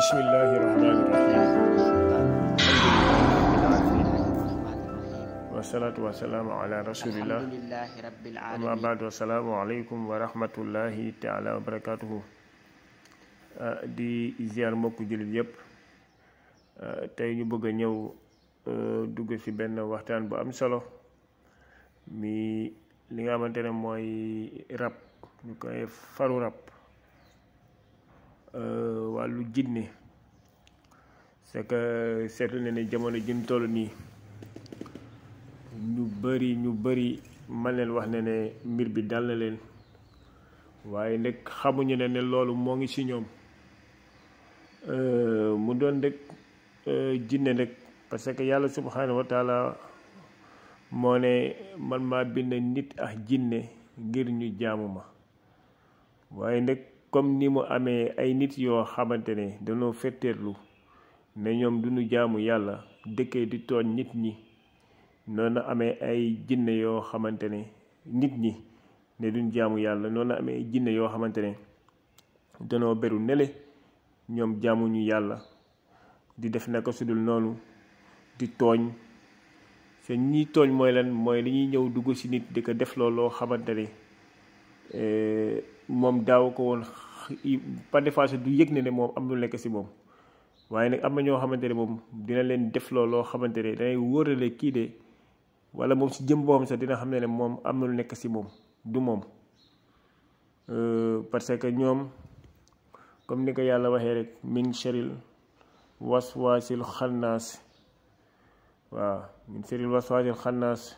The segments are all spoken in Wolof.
Bismillahirrahmanirrahim. Wassalatu wassalamu ala rasulillah. Amma ba'du, assalamu alaikum wa rahmatullahi ta'ala wa barakatuhu. Di ziar mbokku jullit yépp. Tey ñu bëgg a ñëw dugg ci benn waxtaan bu am solo mi li nga xamante ne mooy rab ñu koy faru rab wàllu jinne. C'est que seetlu na ne jamono jëm toll nii ñu bëri man leen wax ne mbir bi dal na leen waaye nag xamuñu ne loolu moo ngi ci ñoom mu doon rek jinne nag parce que yàlla subhanahu wa taala moo ne man maa bind nit ak jinne ngir ñu jaamu ma waaye nag comme ni mu amee ay nit yoo xamante ne dañoo fetteerlu ne ñoom duñu jaamu yàlla dëkkee di tooñ nit ñi noonu amee ay jinne yoo xamante ne nit ñi ne duñ jaamu yàlla noonu amee ay jinne yoo xamante ne danoo beru nele ñoom jaamuñu yàlla di def naka sudul noonu di tooñ seen ñiy tooñ mooy lan mooy li ñuy ñëw dugg ci nit di ko def loo xamante ne moom daaw ko woon par des fois du yëg ne moom am lu nekk ci moom waaye nag am na ñoo xamante ne moom dina leen def loo xamante ne dangay wóorale kii de wala moom ci jëm boppam sax dina xam ne moom am na lu nekk ci moom du moom parce que ñoom comme ni ko yàlla waxee rek min sharil waswasil xannaas waaw min sharil waswasil xannaas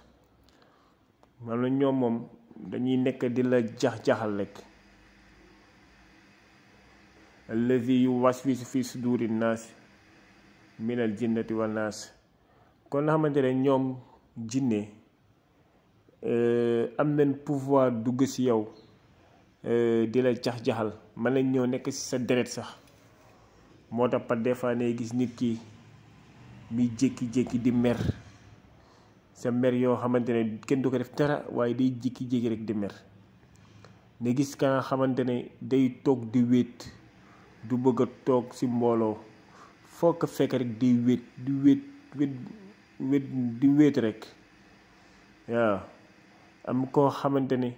man la ñoom moom dañuy nekk di la jax-jaxal rek allazi yuwaswisu fi suduri naas minal jinnati wan naas kon nga xamante ne ñoom jinne am nañ pouvoir dugg ci yow di la jax-jaxal mën nañ ñëw nekk ci sa deret sax moo tax par des fois ne gis nit ki mi jékki-jékki di mer sa mer yoo xamante ne kenn du ko def dara waaye day jékki-jékki rek di mer ne gis ka nga xamante ne day toog di wéet du bëgg a toog ci mbooloo foo ko fekk rek di wéet rek waaw am koo xamante ne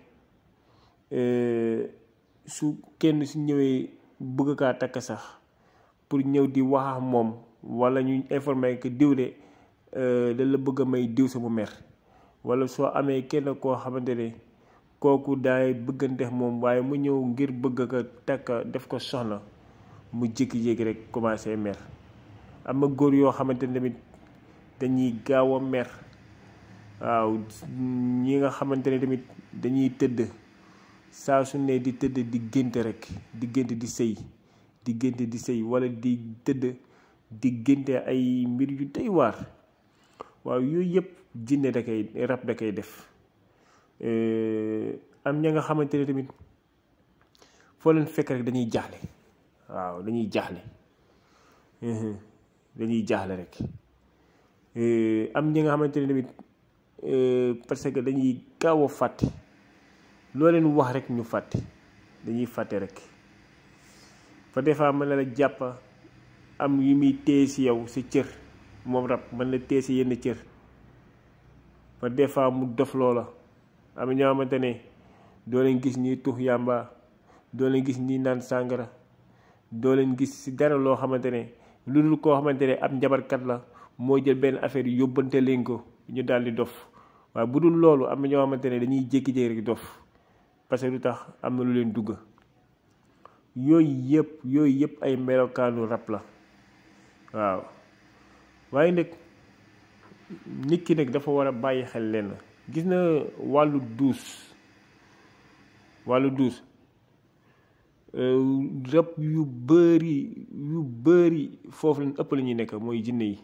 su kenn su ñëwee bëgg kaa takk sax pour ñëw di wax ak moom walla ñu informer que diw de da la bëgg a may diw sa mu mer walla soo amee kenn koo xamante ne kooku daay bëgganteex moom waaye mu ñëw ngir bëgg ko takk def ko soxna mu jékki-jékki rek commencé mer am na góor yoo xamante ne tamit dañuy gaaw a mer waaw ñi nga xamante ne tamit dañuy tëdd saa su ne di tëdd di gént rek di gént di sëy walla di tëdd di génte ay mbir yu doy waar waaw yooyu yëpp jinne da koy rab da koy def am ña nga xamante ne tamit foo leen fekk rek dañuy jaaxle waaw dañuy jaaxle rek am ñi nga xamante ne tamit parce que dañuy gaaw a fàtte loo leen wax rek ñu fàtte dañuy fàtte rek fa des fois mën na la jàpp am yu muy téye ci yow ci cër moom rab mën la téye ci yenn cër fa des fois mu dof loola am ñoo xamante ne doo leen gis ñuy tux yàmba doo leen gis ñuy naan sàngara doo leen gis ci dara loo xamante ne lu dul koo xamante ne ab njabarkat la moo jël benn affaire yu yóbbante leen ko ñu daal di dof waaye bu dul loolu am na ñoo xamante ne dañuy jékki-jékki rek dof parce que lu tax am na lu leen dugg yooyu yëpp ay melokaanu rab la waaw waaye nag nit ki nag dafa war a bàyyi xel lenn gis na wàllu duus rab yu bëri foofu lañ ëpp la ñuy nekk mooy jinne yi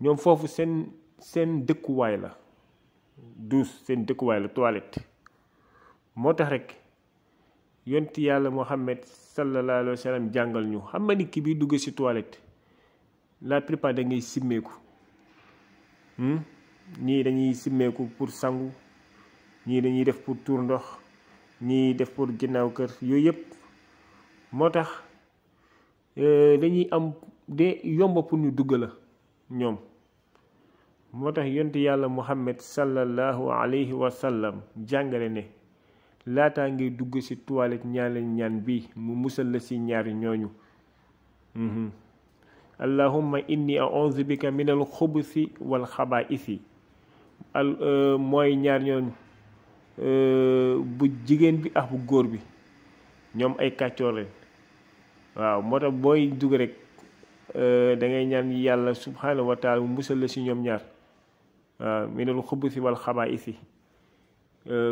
ñoom foofu seen dëkkuwaay la seen dëkkuwaay la toilette moo tax rek yonti yàlla Muhammad sallallahu alayhi wa sallam jàngal ñu xam nga ni ki bi dugg ci toilette la plupart da ngay simmeeku ñii dañuy simmeeku pour sangu ñii dañuy def pour tuur ndox ñii def pour ginnaaw kër yooyu yëpp moo tax dañuy am de yomb pour ñu dugg la ñoom. moo tax yonent yàlla Muhammad sallallahu alayhi wa sallam jàngale ne laataa ngay dugg ci toilette ñaan bi mu musal la ci ñaari ñooñu. allahumma inni a'udhu bika minal xubusi wal xabaa'isi mooy ñaar ñooñu bu jigéen bi ak bu góor bi ñoom ay kàccoor leen. waaw moo tax booy dugg rek da ngay ñaan yàlla subhanahu wa taala mu musal la ci ñoom ñaar. waaw minal xubusi wal xabaa'isi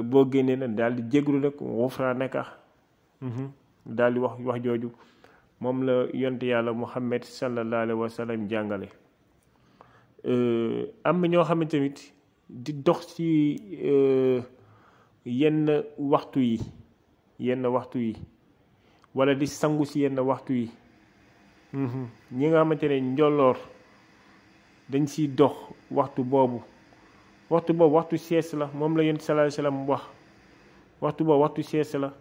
boo génnee nag daal di jéglu nag xufraanaka daal di wax jooju moom la yonte yàlla Muhammad sallallahu alayhi wa sallam jàngale. am na ñoo xam ne tamit di dox ci yenn waxtu yi wala di sangu ci yenn waxtu yi ñi nga xamante ne njolloor dañ ciy dox waxtu boobu waxtu sieste la moom la yonent sallallahu alayhi wasallam wax waxtu boobu waxtu sieste la.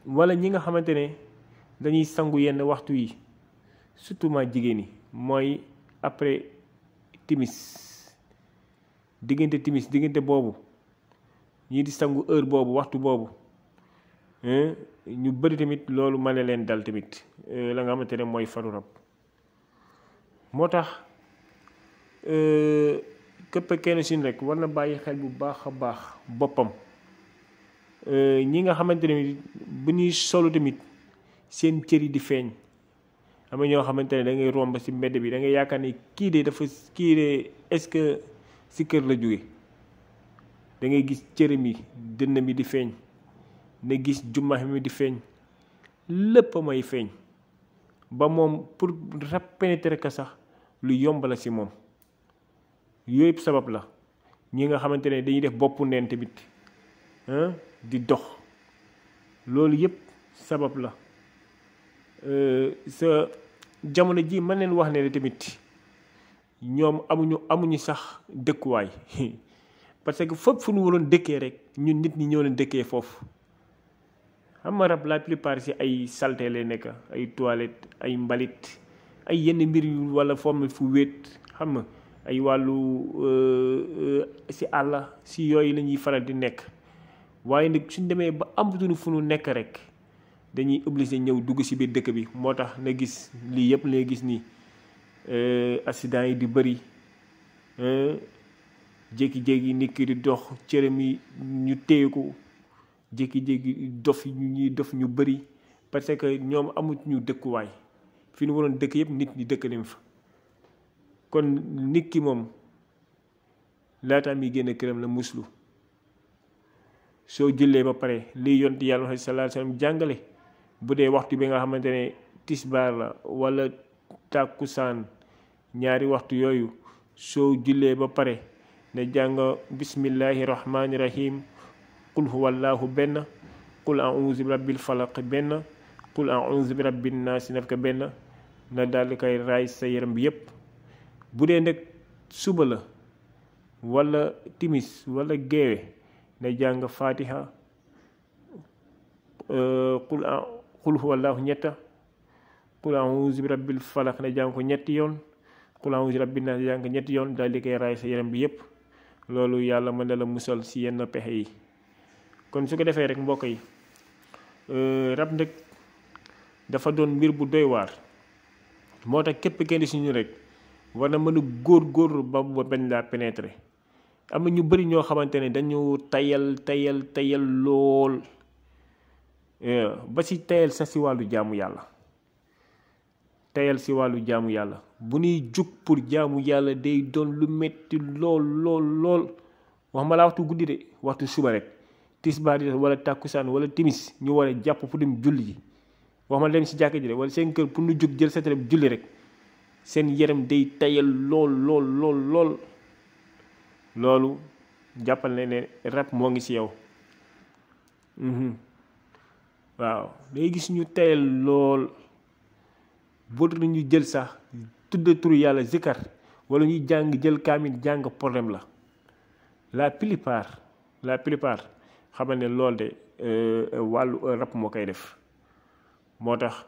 wala ñi nga xamante ne dañuy sangu yenn waxtu yi surtout ma jigéen ñi mooy après diggante boobu ñii di sangu heure boobu waxtu boobu ñu bëri tamit loolu mën na leen dal tamit la nga xamante ne mooy faru rab. moo tax képp kenn si rek war na bàyyi xel bu baax a baax boppam. ñi nga xamante ne bu ñuy solu tamit seen cër yi di feeñ am na ñoo xamante ne da ngay romb ci mbedd bi da ngay yaakaar ne kii de est-ce que ci kër la jóge. da ngay gis cëram yi dënn mi di feeñ ne gis jumbax mi di feeñ lépp may feeñ ba moom pour rab pénétrer ka sax lu yomb la ci moom. yooyu yëpp sabab la ñi nga xamante ne dañuy def boppu neen tamit di dox loolu yëpp sabab la. sa jamono ji mën leen wax ne tamit ñoom amuñu sax dëkkuwaay parce que fépp fu ñu waroon dëkkee rek ñun nit ñi ñoo leen dëkkee foofu. xam nga rab la plupart ci ay salte lay nekk ay toilette ay mbalit ay yenn mbir yu walla forme fu wéet xam nga ay wàllu ci àll ci yooyu la ñuy faral di nekk. waaye nag suñ demee ba amatuñu fu nu nekk rek dañuy obligé ñëw dugg ci biir dëkk bi moo tax na gis lii yëpp lay gis nii accident yi di bëri jékki-jékki nit ki di dox cëram yi ñu téye ko jékki-jékki dof ñu bëri parce que ñoom amuñu dëkkuwaay fi ñu waroon dëkk yëpp nit ñi dëkk nañ fa. kon nit ki moom laataa mi génn këram la muslu. soo jullee ba pare lii yonent yàlla sallallahu alayhi wasallam jàngale bu dee waxtu bi nga xamante ne tisbaar la wala tàkkusaan ñaari waxtu yooyu soo jullee ba pare ne jàng bismillahi rahmaani rahim qul huwallahu benn qul a'udhu bi rabbil falaq benn qul a'udhu bi rabbin naas nafka benn na daal di koy raay sa yaram bi yépp. bu dee nag suba la wala timis wala geewe na jàng fatiha qul huwallahu ñetta qul a'udhu bi rabbil falaq na jàng ko ñetti yoon qul a'udhu bi rabbin nas na jàng ñetti yoon daal di koy raay sa yaram bi yépp. loolu yàlla mën na la musal ci yenn pexe yi. kon su ko defee rek mbokk yi rab nag dafa doon mbir bu doy waar moo tax képp kenn ci ñu rek war na mën a góor ba bañ laa pénétrer. am na ñu bari ñoo xamante ne dañu tayal lool ba ci tayal sax ci wàllu jaamu yàlla. tayal ci wàllu jaamu yàlla bu ñuy jug pour jaamu yàlla day doon lu metti lool wax ma laa waxtu guddi de waxtu suba rek tisbaar di wala tàkkusaan wala timis ñu war a jàpp pour dem julli ji wax ma dem ci jàkka ji de wala seen kër pour ñu jug jël sa télé julli rek seen yaram day tayal lool. loolu jàppal ne rab moo ngi ci yow. waaw day gis ñu tayal lool boo ñu jël sax tudd turu yàlla zikar wala ñuy jàng jël kaamil jàng problème la. la plupart xamal ne lool de wàllu rab moo koy def. moo tax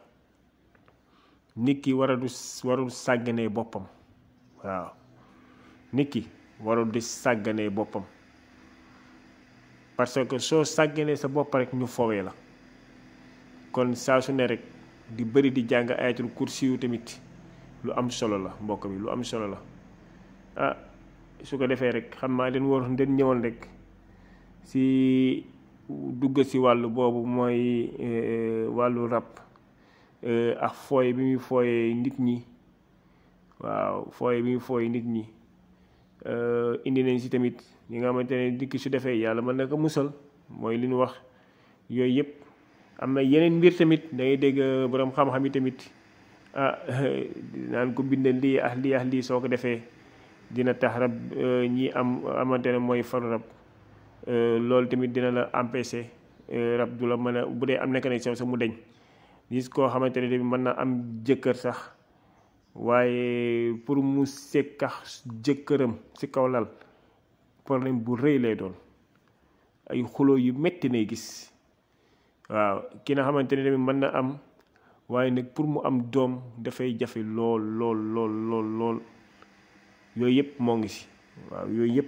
nit ki warul sàgganee boppam. waaw nit ki warul di sàgganee boppam parce que soo sàgganee sa bopp rek ñu fowee la. kon saa su ne rek di bëri di jàng ayatul kursi yu tamit lu am solo la mbokk mi lu am solo la. su ko defee rek xam naa den ñëwoon rek si dugg si wàllu boobu mooy wàllu rab ak fooye bi muy fooye nit ñi. waaw fooye bi muy fooye nit ñi indi nañ si tamit ñi nga xamante ne nit ki su defee yàlla mën na ko musal mooy li ñu wax yooyu yëpp. am na yeneen mbir tamit da ngay dégg borom xam-xam yi tamit naan ko bindal lii ak lii soo ko defee dina tax rab ñi amante ne mooy faru rab loolu tamit dina la empêcher rab du la mën a bu dee am nekk ne sax mu deñ gis koo xamante ne tamit mën na am jëkkër sax waaye pour mu sekkax jëkkëram si kaw lal problème bu rëy lay doon ay xuloo yu metti nay gis. waaw ki nga xamante ne tamit mën na am waaye nag pour mu am doom dafay jafe lool yooyu yëpp moo ngi si. waaw yooyu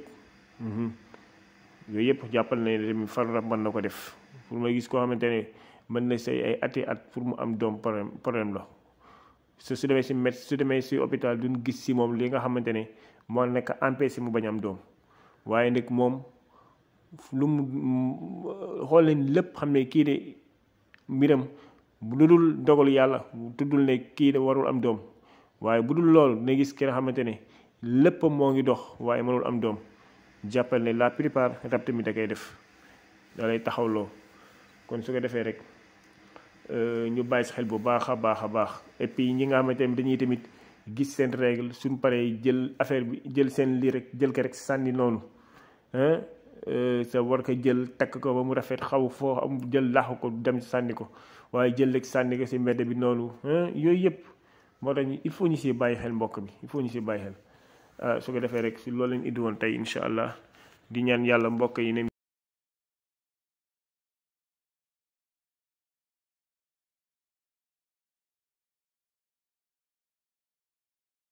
yëpp jàppal na ne tamit faru rab mën na ko def pour ma gis koo xamante ne mën na say ay ati at pour mu am doom problème la. su demee si médecin su demee si hôpital duñ gis si moom li nga xamante ne moo nekk empêché mu bañ am doom waaye nag moom lu mu xool leen lépp xam ne kii de mbiram lu dul dogalu yàlla tuddul ne kii de warul am doom waaye bu dul loolu ne gis ki nga xamante ne lépp moo ngi dox waaye mënul am doom jàppal ne la plupart rab tamit da koy def da lay taxawloo. kon su ko defee rek ñu bàyyi si xel bu baax a baax et puis ñi nga xamante ne dañuy tamit gis seen règle suñ paree jël affaire bi jël seen lii rek jël ko rek sànni noonu sa war ko jël takk ko ba mu rafet xaw foo am jël laaxu ko dem sànni ko waaye jël rek sànni ko si mbedd bi noonu yooyu yëpp moo tax il faut ñu si bàyyi xel mbokk mi il faut ñu si bàyyi xel su ko defee rek si loolu leen indi woon tey incha allah di ñaan yàlla mbokk yi ne